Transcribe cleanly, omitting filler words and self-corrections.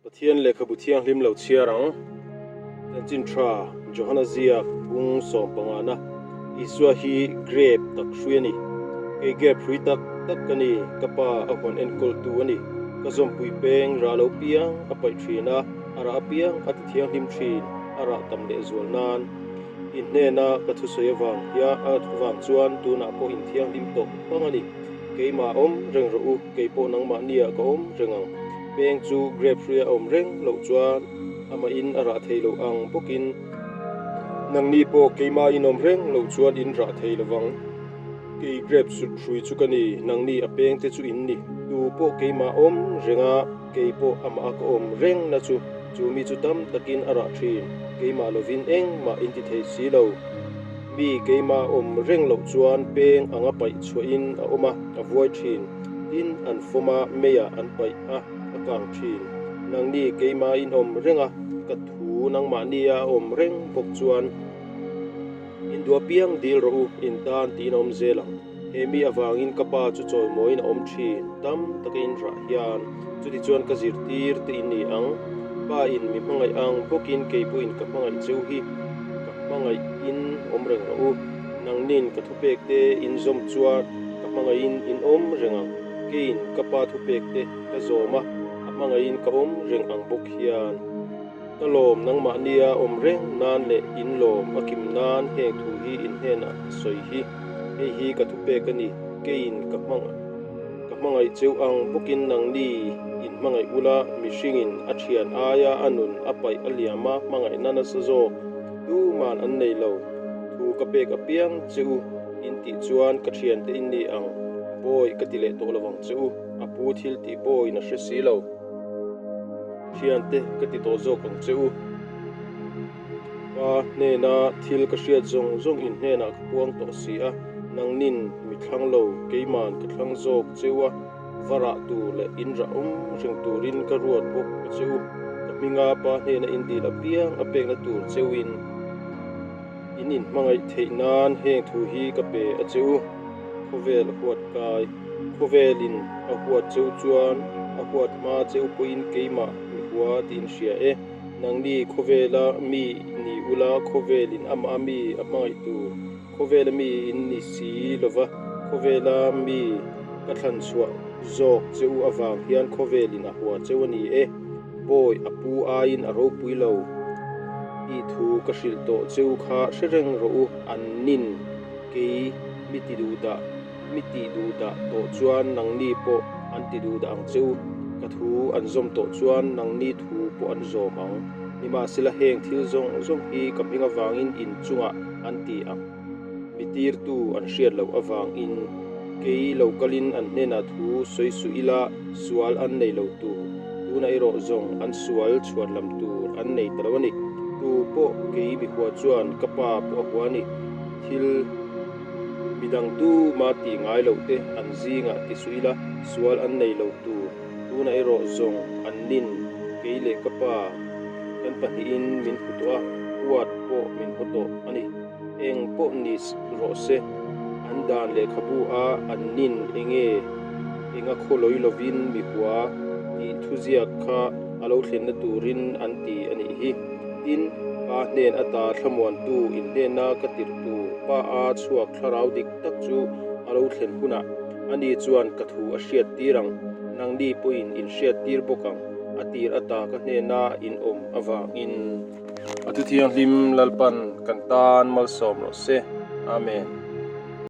Pathian lehkhabu thianghlim lo chhiar ang. Chanchin tha Johana ziak bung sawmpangana Isua hi grape tak hrui a ni. Kei grape hrui tak tak ka ni, ka pa a huan enkawltu a ni. Ka zawmpui peng rah lo piang a paih thin a, a rah apiang a ti thianghlim thin, a rah tam leh zual nan. In hnena ka thusawi avang hian avang chuan tunah pawh in thianghlim tawh pang a ni. Keimah awm reng rawh u, kei pawh nangmahniah ka awm reng ang. Peng chu grape hruia a awm reng loh chuan amahin a rah thei loh ang bawkin nangni pawh keimah in awm reng loh chuan in rah thei lo vang. Kei grape hrui chu ka ni, nangni a peng te chu in ni. Tu pawh keimah awm reng a, kei pawh amah a ka awm reng na chu, chu mi chu tam takin a rah thin, keimah lovin engmah in ti thei si lo. Mi keimah awm reng loh chuan peng anga paih chhuahin a awm a, a vuai thin. Tin, an fawm a, meiah an paih a, a kang thin. Nangni keimah in awm reng a, ka thu nangmahnia a awm reng bawk chuan in duh apiang dil rawh u, in tan tiin a awm zel ang. He mi avangin ka pa chu chawimawiin a awm thin, tam taka in rah hian. Chutichuan ka zirtir te in ni ang. Pa in mi hmangaih ang bawkin kei pawhin ka hmangaih cheu hi ka hmangaih in awm reng rawh u. Nangnin ka thupek te in zawm chuan ka hmangaihin in awm reng ang. Keiin ka pa thupek te ka zawm a, a hmangaihin ka awm reng ang bawk hian. Ka lawm nangmahnia awm reng nan leh in lawm a kim nan heng thu hi in hnenah ka sawi hi. Hei hi ka thupek a ni, keiin ka ka hmangaih cheu ang bawkin nangni in hmangaih ula, mihringin a thian aia a nun a paih a liam a hmangaihna nasa zawk tuman an nei lo. Thu ka pek apiang che u in tih chuan ka thiante in ni ang, bawi ka ti leh tawh lo vang che u, a pu thil tih bawiin a hre si lo. Thiante ka ti tawh zawk ang che u. Pa hnena thil ka hriat zawng zawng in hnenah ka puang tawh si a, nangnin mi thlang lo, keiman ka thlang zawk che u a, va rah tur leh in rah awm reng turin ka ruat bawk a che u. Ka hminga pa hnena in dil apiang a pekna tur che u in in inhmangaih theih nan heng thu hi ka pe a che u. Khawvel a huat kai. Khawvelin a huat cheu chuan a huat hma cheu pawhin keimah mi hua tiin hria e. Nangni khawvela mi ni ula khawvelin amah mi a hmangaih tur. Khawvela mi in ni si lova khawvela mi ka thlan chhuah zawk che u avang hian khawvelin a hua cheu a ni e. Bawi a pu aiin a ropui lo tih thu ka hrilh tawh cheu kha hre reng rawh u an nin kei mi ti duh dah mi tih duh dah tawh chuan nangni pawh an ti duh dah ang che u, ka thu an zawm tawh chuan nangni thu pawh an zawm ang. Nimahsela heng thil zawng zawng hi ka hming avangin in chungah an ti ang. Mi tirtu an hriat loh avangin kei lo kalin an hnenah thu sawi suh ila sual an nei lo tur, tunah erawh zawng an sual chhuan lam tur an nei ta lo a ni. Tu pawh kei mi hua chuan ka pa pawh a hua a ni. Thil. Midang tuma tih ngai loh te an zingah ti suh ila, sual an nei lo tur. Tunah erawh zawng an nin, kei leh ka pa kan pahnihin min hmu tawh a, huat pawh min haw tawh a ni. Eng pawh ni rawh se, an dan lehkhabu a an nin enge enga khawlawi lovin mi hua tih thuziak kha a lo thlenna turin an ti a nih hi. Tin, Pa hnen ata thlamuantu inhnena ka tirh tur Pa a chhuak thlarau dik tak chu a lo thlen hunah ani chuan ka thu a hriat tir ang, nangni pawhin in hriat tir bawk ang, a tir ata ka hnena in awm avangin. A thu thianghlim Lalpan kan tan malsawm rawh se. Amen.